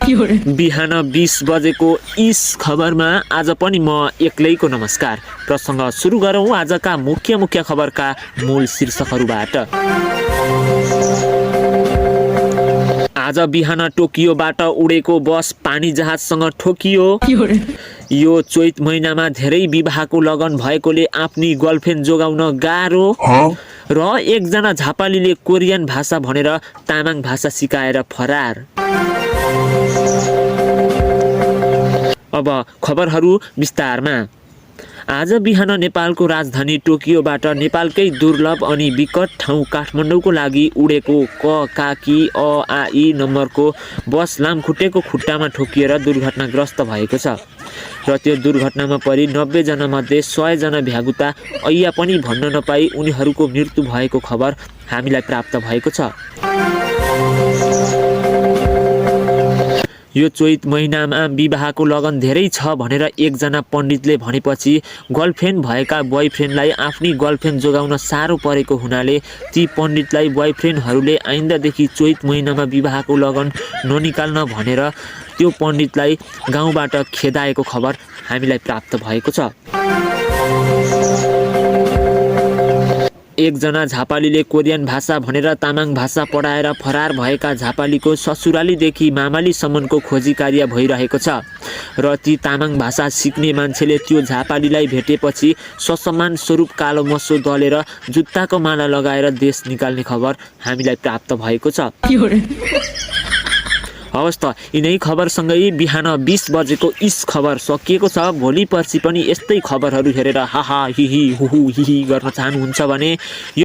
बिहान 20 बजेको इस खबरमा आज पनि म एक्लैको नमस्कार। प्रसङ्ग सुरु गरौँ आजका मुख्य खबरका मूल शीर्षकहरूबाट। आज बिहान टोकियोबाट उडेको बस पानी जहाजसँग ठोकियो। यो चैत महिनामा धेरै विवाहको लगन भएकोले आफ्नी गर्लफ्रेन्ड जोगाउन गाह्रो। र एकजना झापालीले कोरियन भाषा भनेर तामाङ भाषा सिकाएर फरार। अब खबरहरू विस्तारमा। आज बिहान नेपालको राजधानी टोकियोबाट नेपालकै दुर्लभ अनि विकट ठाउँ काठमाडौँको लागि उडेको क काकी अ आ इ नम्बरको बस लामखुट्टेको खुट्टामा ठोकिएर दुर्घटनाग्रस्त भएको छ र त्यो दुर्घटनामा परि 90 जना मध्ये 100 जना भ्यागुता ऐया पनि भन्न नपाई उनीहरूको मृत्यु भएको खबर हामीलाई प्राप्त भएको छ। यो चैत महिनामा विवाहको लगन धेरै छ भनेर एकजना पण्डितले भनेपछि गर्लफ्रेन्ड भएका बोयफ्रेन्डलाई आफ्नी गर्लफ्रेन्ड जोगाउन साह्रो परेको हुनाले ती पण्डितलाई बोयफ्रेन्डहरूले आइन्दादेखि चैत महिनामा विवाहको लगन ननिकाल्न भनेर त्यो पण्डितलाई गाउँबाट खेदाएको खबर हामीलाई प्राप्त भएको छ। एकजना झापालीले कोरियन भाषा भनेर तामाङ भाषा पढाएर फरार भएका झापालीको ससुरालीदेखि मामालीसम्मको खोजी कार्य भइरहेको छ र ती तामाङ भाषा सिक्ने मान्छेले त्यो झापालीलाई भेटेपछि ससम्मान स्वरूप कालो मसो दलेर जुत्ताको माला लगाएर देश निकाल्ने खबर हामीलाई प्राप्त भएको छ। हवस् त यिनै खबरसँगै बिहान 20 बजेको इस खबर सकिएको छ। भोलि पर्सि पनि यस्तै खबरहरू हेरेर हाहा हिही हुहु हिही गर्न चाहनुहुन्छ भने